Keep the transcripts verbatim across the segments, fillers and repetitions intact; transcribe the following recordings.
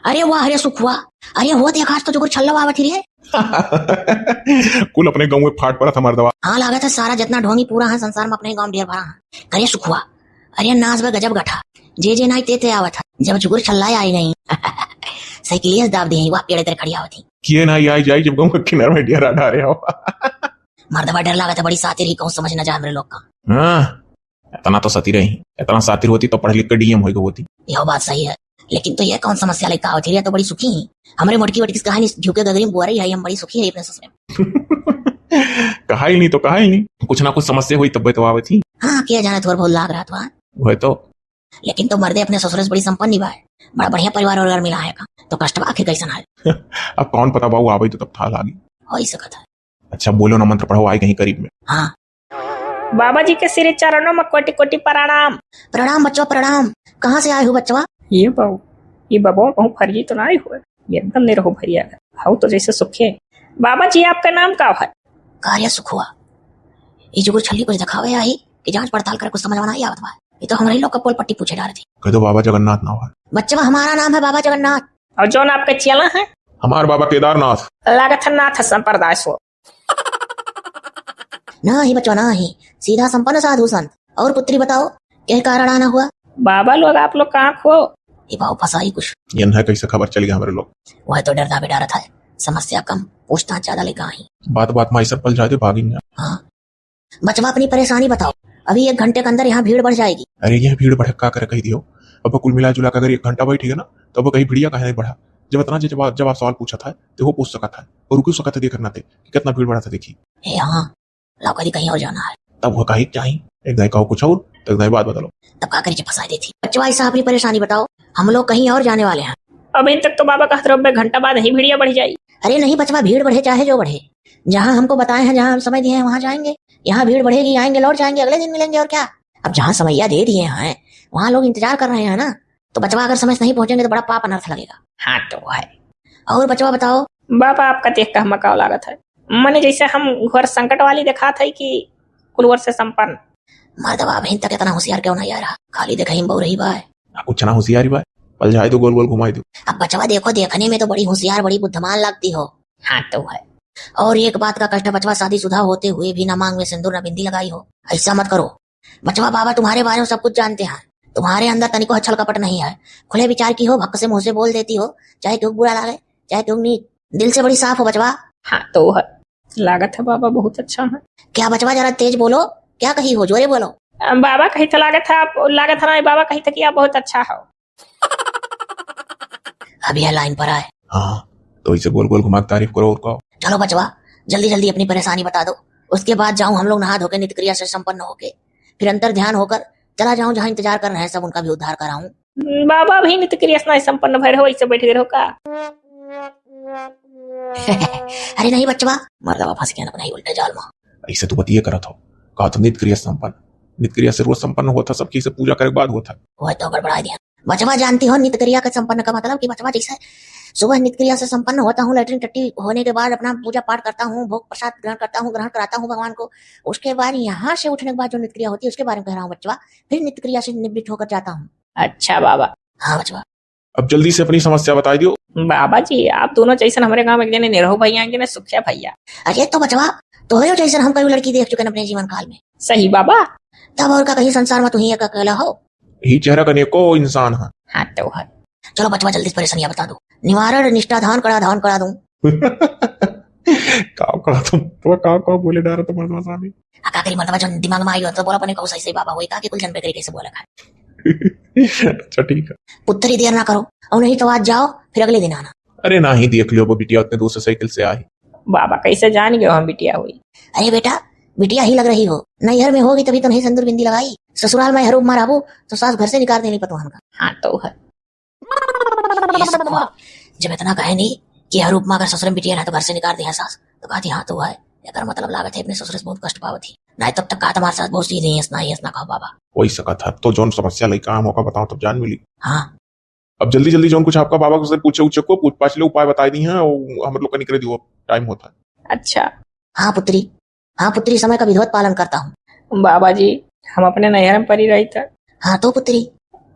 अरे वाह रे सुखुआ, अरे हो देख, आज तो जुगुर छल्लो आवत ही रे। कुल अपने गाँव में फाट परत हमार दवा। हाँ, लागत है सारा जितना ढोंगी पूरा है संसार में, अपने गाँव में ढेर भरा है। अरे सुखुआ, अरे नाच बे गजब गठा, जे जे नाई ते ते आवत है, जब जुगुर छल्ला आई गई। साइकिलिया से दाब दी, वाह पेड़े तेरे खड़ी आवत ही। किए ना आई जाई जब गाँव के किनारे में डेरा डारे हो। मर्दवा डर लागत है, बड़ी सातिर ही, कहूँ समझ न जाए हमरे लोग का। हाँ, इतना तो सती रही, इतना सातिर होती तो पढ़ लिख के डीएम होई होती। यह बात सही है, लेकिन तो ये कौन समस्या लेके आवत ही? ये तो बड़ी सुखी ही। हमरे मोटकी वटकी से कहा नहीं, झुके गगरी में बुआ रही है, हम बड़ी सुखी है अपने ससुरे में। कहा ही नहीं तो कहा ही नहीं, कुछ ना कुछ समस्या हुई तब तो आवत ही। हाँ, क्या जाने थोड़ा बहुत लाग रहा था। वह तो। लेकिन तो मर्दे अपने ससुरे से बड़ी संपन्न ही बा है, बड़ा बढ़िया परिवार वरिवार मिला है का, तो कष्ट बा आखिर कैसन है? अब कौन पता बाबू आवे तो तब था लागी। हो ही सकत है। अच्छा बोलो ना, मंत्र पढ़ो, आए कहीं करीब में। हाँ। बाबा जी के श्री चरणों में कोटि कोटि प्रणाम। प्रणाम बच्चवा, प्रणाम। कहाँ से आए हो बच्चवा? ये बाबू, ये बाबा कहूँ फर्जी तो ना आई हुए, ये एकदम निरहो भैया है। हाउ तो जैसे सुखे। बाबा जी, आपका नाम का है? का रे सुखुआ, ये जुगुर छल्ली कुछ दिखावे आई कि जांच पड़ताल करे, कुछ समझ में ना आवत बा। ये तो हमरे लोग का पोल पट्टी पूछे डारे थे। कह दो बाबा जगन्नाथ नाम है। बच्चवा, हमारा नाम है बाबा जगन्नाथ। और जौन आपके चेला है? हमार बाबा केदारनाथ। लागत है नाथ संप्रदाय सो। ना ही बच्चवा, ना ही, सीधा संपन्न साधु संत। और पुत्री बताओ, क्या कारण आना हुआ? बाबा लोग, आप लोग कहाँ खो? ये बाबू फंसाई कुछ। ये ना कैसे खबर चल गया हमारे लोग। वह तो डरता भी डरत है, समस्या कम, पूछताछ ज्यादा लेकर आई। बात बात में ऐसा पल जाए तो भागिन जा। हाँ, बचवा अपनी परेशानी बताओ, अभी एक घंटे के अंदर यहाँ भीड़ बढ़ जाएगी। अरे यह भीड़ बढ़े का करे कही दियो, अब कुल मिला जुला के अगर एक घंटा बैठ गया ना, तो अब कहीं भीड़िया काहे नहीं बढ़ा? जब इतना जे जवाब, जवाब सवाल पूछा था, तो वो पूछ सकत है और रुक सकत है देख करना थे कि कितना भीड़ बढ़ा था देखी। ए हाँ, लाओ कदी कहीं और जाना है। तब वो कही चाही, एक दाई कहो कुछ और, तो एक दाई बात बदलो। तब का करी जे फंसा देती। बचवा ऐसा अपनी परेशानी बताओ, हम लोग कहीं और जाने वाले हैं। अभी तक तो बाबा कहत रहो, घंटा बाद ही भीड़िया बढ़ जाई। अरे नहीं बचवा, भीड़ बढ़े चाहे जो बढ़े, जहाँ हमको बताए हैं, जहाँ हम समय दिए हैं, वहाँ जाएंगे। यहाँ भीड़ बढ़ेगी, आएंगे, लौट जाएंगे, अगले दिन मिलेंगे, और क्या। अब जहाँ समैया दे दिए हैं, वहाँ लोग इंतजार कर रहे हैं ना, तो बचवा अगर समय से नहीं पहुँचेंगे तो बड़ा पाप अनर्थ लगेगा। हाँ तो है। और बचवा बताओ। बाबा आपका देख के हम का लागत है, मने जैसे हम घोर संकट वाली देखात है कि कुल ओर से संपन्न। मर्दवा अभी तक इतना होशियार क्यों नहीं आ रहा, खाली देखा ही बहु रही बा है। आ, कुछ ना होशियारी बा, पल जाए दो, गोल गोल घुमाई दो। अब बचवा देखो, देखने में तो बड़ी होशियार, बड़ी बुद्धिमान लगती हो। हाँ तो है। और एक बात का कष्ट है बचवा, शादीशुदा होते हुए भी ना मांग में सिंदूर ना बिंदी लगाई हो। ऐसा मत करो बचवा, बाबा तुम्हारे बारे में सब कुछ जानते हैं, तुम्हारे अंदर तनिको छल कपट नहीं है, खुले विचार की हो, भक्क से मुंह से बोल देती हो, चाहे क्यों बुरा लगे, चाहे क्यों नीक, दिल से बड़ी साफ हो बचवा। हाँ तो है, लागत है बाबा बहुत अच्छा है। क्या बचवा, जरा तेज बोलो, क्या कही हो, जोरे बोलो। अ, बाबा कही था लागत है आप, लागत है ना, बाबा कही था कि आप बहुत अच्छा हो। अब यह लाइन पर आए। हाँ, तो इसे गोल गोल घुमा के तारीफ करो और कहो। चलो बचवा, जल्दी जल्दी अपनी परेशानी बता दो, उसके बाद जाऊं हम लोग नहा धो के नित्य क्रिया से संपन्न होके, फिर अंतर ध्यान होकर चला जाऊं जहाँ इंतजार कर रहे हैं सब, उनका भी उद्धार कराऊं। बाबा भी नित्य क्रिया से नहीं संपन्न भय रहो, ऐसे बैठ गए रहो का? अरे नहीं बचवा, मर्दवा फंस गया अपना ही उल्टे जाल में। ऐसे तू बतिये करत हो, कहा तो नित्य क्रिया संपन्न, नित्य क्रिया से रोज संपन्न होता, सबकी से पूजा करे के बाद होता। वह तो गड़बड़ा दिया बचवा। जानती हो नित्य क्रिया के संपन्न का मतलब कि बचवा जैसे सुबह नित्य क्रिया से संपन्न होता हूँ, लेटरिन टट्टी होने के बाद अपना पूजा पाठ करता हूँ, भोग प्रसाद ग्रहण करता हूँ, ग्रहण कराता हूँ भगवान को, उसके बाद यहाँ से उठने के बाद जो नित्य क्रिया होती है उसके बारे में कह रहा हूँ बचवा, फिर नित्य क्रिया से निवृत्त होकर जाता हूँ। अच्छा बाबा। हाँ बचवा। अब जल्दी से अपनी समस्या बताई दियो। बाबा जी, आप दोनों जैसन हमरे गांव में एक जने निरहू भैया, एक जने सुखिया भैया। अरे तो बचवा, तोहरे जैसन हम कई लड़की देख चुके हैं अपने जीवन काल में। सही बाबा। तब और का कहीं संसार में तू ही एक अकेला हो। ही चेहरा का नेको इंसान है। हाँ तो है। चलो बचवा, जल्दी से परेशानियां बता दो। निवारण निष्ठा धान कड़ा धान कड़ा दूं। काव कड़ा तुम, तो काव काव बोले डारा तुम मर्दवा साहब। आ, का करी मर्दवा, जो दिमाग में आई हो तो बोला अपने को सही सही बाबा, वही का कि कुल जन पे करी कैसे बोला खाए। अच्छा ठीक है। पुत्री देर ना करो, और नहीं तो आज जाओ, फिर अगले दिन आना। अरे ना ही देख लियो, वो बिटिया उतने दूर से साइकिल से आई। बाबा कैसे जान गयो हम बिटिया हुई? अरे बेटा, बिटिया ही लग रही हो, नैहर में होगी तभी तो नहीं सिंदूर बिंदी लगाई, ससुराल में हरू मार आबू तो सास घर से निकाल देनी पतोहन का। हाँ तो है। ए सुखवा, जब इतना कहे नहीं कि हरू माँ अगर ससुर में बिटिया ना तो घर से निकाल दे सास, तो कहती हाँ तो है, एकर मतलब लागत है अपने ससुर से बहुत कष्ट पावत ही। नहीं तब तक कहा तुम्हारे सास बहुत सीधी है, इतना ही इतना कहो बाबा। वही सकत है, तो जौन समस्या लइका हम ओका बताओ तब जान मिली। हाँ। अब जल्दी जल्दी जौन कुछ आपका बाबा से पूछे उछे को पूछ पाछ ले उपाय बताई दी हैं, और हम लोग का निकले दियो, टाइम होता है। अच्छा। हाँ पुत्री, हाँ पुत्री, समय का विधिवत पालन करता हूँ। बाबा जी, हम अपने नैहर में परी रही था। हाँ तो पुत्री।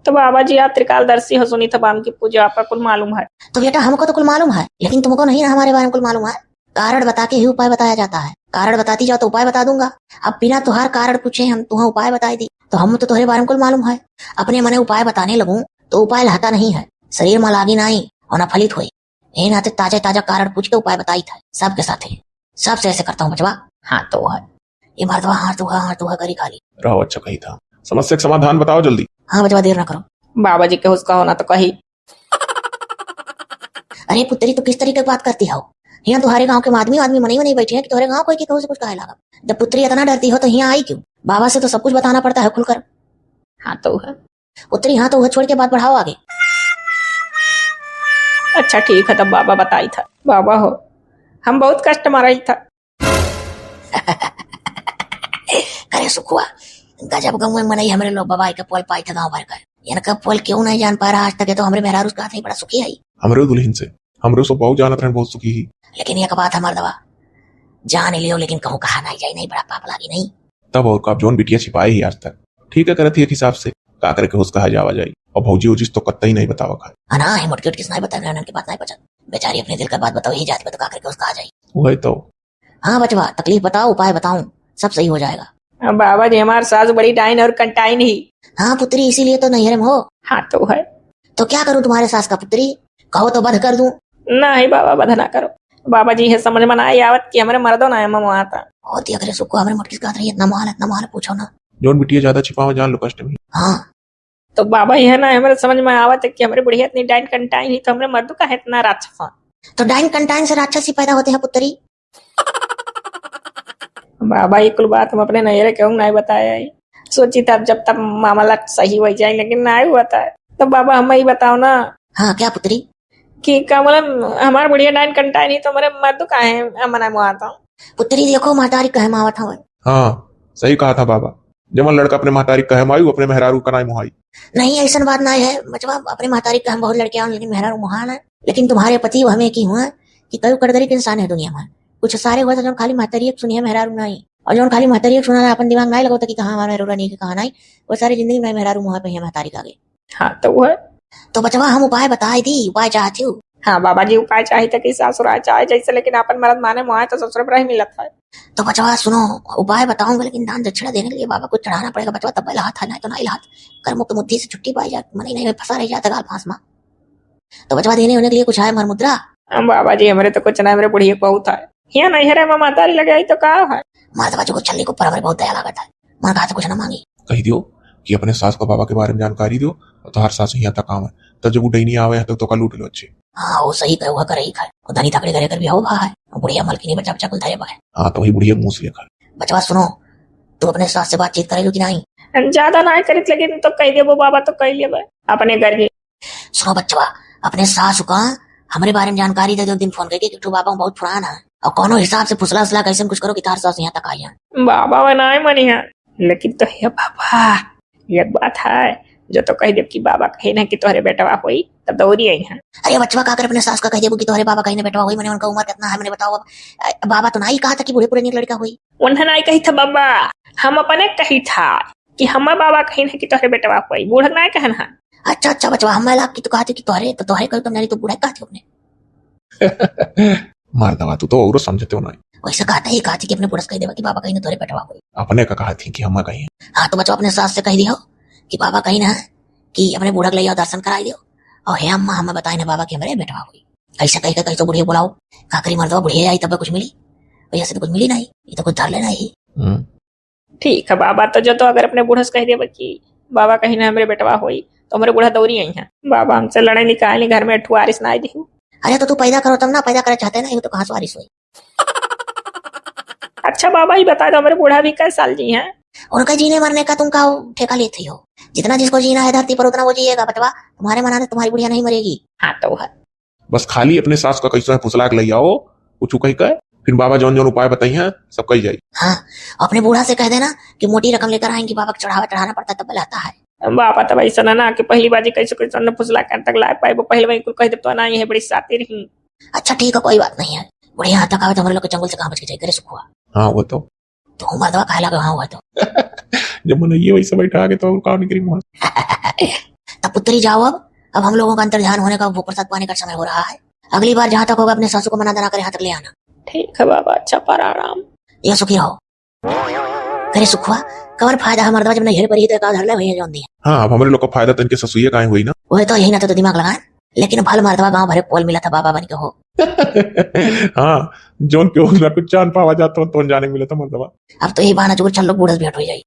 तो बाबा जी, आप त्रिकालदर्शी हो, सुनी था बाम की पूजा, आपका कुल मालूम है। तो बेटा, हमको तो कुल मालूम है, लेकिन तुमको नहीं ना हमारे बारे में कुल मालूम है। कारण बता के ही उपाय बताया जाता है। कारण बताती जाओ तो उपाय बता दूंगा। अब बिना तुहार कारण पूछे हम तुहा उपाय बताई दी, तो हम तो तुहरे बारे में कुल मालूम है। अपने मने उपाय बताने लगूं तो उपाय लहता नहीं है, शरीर में लागी नाई और ना फलित होई। यही नाते ताजे ताजा कारण पूछ के उपाय बताई था सबके साथे। सबसे ऐसे करता हूँ बचवा। हाँ तो है। ये मर्दवा हाँ तो है, हाँ तो है करी खाली। रहो, अच्छा कही था। समस्या का समाधान बताओ जल्दी। हाँ बचवा, देर ना करो। बाबा जी के हुस कहो ना तो कही। अरे पुत्री, तू किस तरीके की बात करती हो? यहाँ तुम्हारे गांव के आदमी, आदमी मनई मनई बैठे हैं कि तुम्हारे गांव कोई के कहू से कुछ कहे लागा। जब पुत्री इतना डरती हो तो यहाँ आई क्यों? बाबा से तो सब कुछ बताना पड़ता है खुलकर। हाँ तो है। पुत्री, हाँ तो है, छोड़ के बात बढ़ाओ आगे। अच्छा ठीक है, तब बाबा बताई था। बाबा हो, हम बहुत कष्ट में रही था। करे सुखुआ, गजब गाँव में मनई हमरे लोग बाबा के पोल पाई था गाँव भर का। इनका पोल क्यों नहीं जान पा रहा आज तक, ये तो हमरे मेहरारू का नहीं बड़ा सुखी है। हमरे दुल्हन से, हमरे सब बहुत जानत रहन, बहुत सुखी ही। लेकिन एक बात हमार दवा, जान लियो, लेकिन कहूँ कहा नहीं जाई, नहीं बड़ा पाप लागी नहीं। तब और का, जौन बिटिया छिपाए ही आज तक। ठीक है, करत ही एक हिसाब से, का करे के हुस कहा जावा जाई। और भौजी उजिस तो कत्ता ही नहीं बतावा खाए। हाँ ना, है मोटकी उटकी से नहीं बताए, उनके बात नहीं पचत। बेचारी अपने दिल का बात बताओ ही जात पे, तो का करे के हुस कहा जाई। वही तो। हाँ बचवा, तकलीफ बताओ, उपाय बताऊं, सब सही हो जाएगा। अब बाबा जी, हमार सास बड़ी डाइन और कंटाइन ही। हाँ पुत्री, इसीलिए तो नैहरे में हो। हाँ तो है। तो क्या करूं तुम्हारे सास का पुत्री? कहो तो वध कर दूं। नहीं बाबा, वध ना करो। बाबा जी, है समझ में ना आवत कि हमरे मर्दो ना है ममवाता। और दिया करे सुखो, हमरे मोटकी से कहत रही, इतना मोहाल, इतना मोहाल, पूछो ना। जौन बिटिया ज्यादा छिपावे जान लो कष्ट में। हाँ। तो बाबा, यह ना हमरे समझ में आवत है कि हमरे बुढ़िया इतनी डाइन कंटाइन ही, तो हमरे मर्दो का है इतना राक्षस। तो डाइन कंटाइन से राक्षस ही पैदा होते हैं पुत्री। बाबा, ये कुल बात हम अपने नैहरे केहू नहीं बताया है। सोची था अब जब तब मामला सही हो जाए, लेकिन नहीं हुआ था। तो बाबा, हम ही बताओ ना। हाँ, क्या पुत्री? कि का बोला, हमार बुढ़िया डाइन कंटाइन ही, तो हमरे मर्दो का है मना मुआता। पुत्री, देखो, महतारी कहे मावत हवे। हाँ, सही कहा था बाबा। जवन लड़का अपने महतारी कहे माई, अपने मेहरारू का नाई मुहाई। नहीं, ऐसन बात नहीं है बचवा, अपने महतारी कहे बहुत लड़के आवन, लेकिन मेहरारू मुहान है। लेकिन तुम्हारे पति वो हमें की हुआ कि कई कड़दरी के इंसान है दुनिया में। कुछ सारे हुआ था जौन खाली महतारी एक सुनिए, मेहरारू नहीं। और जौन खाली महतारी एक सुना, अपन दिमाग नहीं लगावता कि कहाँ हमारा मेहरारू नहीं, कि कहाँ नहीं। वो सारी जिंदगी में मेहरारू मुहा पे है महतारी का आगे। हाँ, तो वो है। तो बचवा, हम उपाय बताए दी, उपाय चाहती हूँ। हाँ बाबा जी, उपाय चाही था कि सासुर आए चाहे जैसे, लेकिन आपन मरद माने मुआए तो ससुर पर ही मिलत है। तो बचवा सुनो, उपाय बताऊंगा, लेकिन दान दक्षिणा देने के लिए बाबा कुछ चढ़ाना पड़ेगा बचवा, तब लहात है, नहीं तो नहीं लहात। कर मुक्त मुद्धि से छुट्टी पाई जात, मने नहीं में फंसा रह जाता गाल फांस में। तो बचवा, देने होने के लिए कुछ है मर मुद्रा? हम बाबा जी, हमरे तो कुछ ना, हमरे बुढ़िया बहुत है। यहाँ नहीं है रे, मैं महतारी लगे आई तो का है? मर्दवा जो छल्ली के ऊपर हमरे बहुत दया लागत है, मन कहा तो कुछ ना मांगी। कही दियो कि अपने सास का बाबा के बारे में जानकारी दियो और तोहार सास यहाँ तक आवे, तब जब वो डैनी आवे यहाँ तक तो का लूट लो अच्छे। हाँ, वो सही कहे, वो करे ही खाए। वो धनी तकड़े करे कर भी हो भा है, वो बुढ़िया मलकिनी बच्चा बच्चा कुल धरे बा है। हाँ, तो वही बुढ़िया मुंह से लेकर। बचवा सुनो, तू अपने सास से बातचीत करे लो कि नहीं? ज्यादा ना करित, लेकिन तो कह देबो बाबा तो कह लेबे अपने घर के। सुनो बचवा, अपने सास का हमरे बारे में जानकारी दे दो, दिन फोन करके कि तू बाबा बहुत पुरान है, और कोनो हिसाब से फुसला उसला कैसे कुछ करो कि तार सास यहाँ तक आई है। बाबा बनाए मनी है, लेकिन तो हे बाबा, एक बात है, जो तो कह देब कि बाबा कही ना कि तोहरे बेटवा होई, तब दौरी आई है। अरे बचवा, का कर अपने सास का कह देबू कि तोहरे बाबा कही ना बेटवा होई, मने उनका उम्र कितना है, मने बताओ अब। अ, बाबा तो ना ही कहा था कि बूढ़े पुराने लड़का होई। उन्हें ना ही कही था बाबा, हम अपने कही था कि हमार बाबा कही ना कि तोहरे बेटवा होई, बूढ़ा ना कहन है। अच्छा, अच्छा बचवा, हमें लाग कि तू कहती कि तोहरे, तो तोहरे कही तो नहीं, तो बूढ़ा कहती अपने। मर्दवा, तू तो औरो समझते हो नहीं। वैसे कहते ही कहती कि अपने बुढ़स कह देवा कि बाबा कहीं ना तोरे बेटवा होई। अपने का कहती कि हम कहीं। हाँ, तो बचवा अपने सास से कह दियो कि बाबा कहीं ना कि अपने बूढ़ा के ले आओ, दर्शन कराई दियो। और हे अम्मा, हमें बताए ना बाबा कि हमरे बेटवा होई। कैसे कह के कैसे बुढ़िया बुलाओ, का करी मर्दवा, बुढ़िया आई तब कुछ मिली, वैसे तो कुछ मिली नहीं, ये तो कुछ धर लेना ही। हम्म। ठीक है बाबा, तो जो तो अगर अपने बूढ़ा से कह देबे कि बाबा कहीं ना हमरे बेटवा होई, तो हमरे बूढ़ा दौरी आई है। बाबा हमसे लड़े निकाल, घर में अठुआरिस ना आई दिहू। अरे तो तू पैदा करो तब ना, पैदा करे चाहते ना, ये तो कहाँ से वारिस होई? अच्छा बाबा, ये बता दो, हमरे बूढ़ा भी कै साल जी हैं? उनका जीने मरने का तुम का ठेका लेते हो? जितना जिसको जीना है धरती पर, उतना वो जिएगा बचवा। तुम्हारे मना से तुम्हारी बुढ़िया नहीं मरेगी। हाँ तो है। बस खाली अपने सास का कैसे है फुसला के ले आओ, कुछ कह के, फिर बाबा जौन जौन उपाय बताई हैं, सब कही जाई। हाँ, अपने बूढ़ा से कह देना कि मोटी रकम लेकर आएंगे, बाबा को चढ़ावा चढ़ाना पड़ता है, तब बलाता है। बाबा तब ऐसा ना, ना कि पहली बाजी कैसे कैसे न फुसला कर तक लाए पाए, वो पहले वही कुल कह दे तो ना, ये बड़ी सातिर ही। अच्छा ठीक है, कोई बात नहीं है, बुढ़िया हाथ तक आवे तो हमारे लोग के चंगुल से कहाँ बच के जाए, करे सुखुआ। हाँ, वो तो। तो मर्दवा काहे लगे, हाँ, वो तो। जब मनइये वैसे बैठा के तो और का निकरी मुँह। तब पुत्री जाओ, अब अब हम लोगों का अंतर ध्यान होने का, वो प्रसाद पाने का समय हो रहा है। अगली बार जहाँ तक होगा अपने सासू को मना दना करे हाथ तक ले आना। ठीक है बाबा, अच्छा प्रणाम। ये सुखी रहो। करे सुखुआ, कवन फायदा है मर्दवा, जब नैहर पर ही तो एक आध धर ले भैया जौन दिया। हाँ, अब हमरे लोग का फायदा तो इनके ससुइया काहे हुई ना। वही तो, यही ना तो दिमाग लगाए, लेकिन भल मर्दवा गाँव भरे पोल मिला था बाबा बन के हो। हाँ, जौन के ओकरा कुछ जान पावा जात हो, तौन जाने मिला था मर्दवा। अब तो यही बहाना चुगुल चल लोग बूढ़स भेंट हो जाई।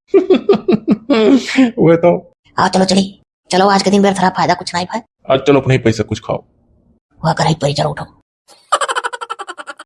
वही तो। आओ चलो चली, चलो आज के दिन बेर थोड़ा फायदा कुछ नहीं भाई। आज चलो अपने ही पैसा कुछ खाओ। वह करे परी चलो उठो।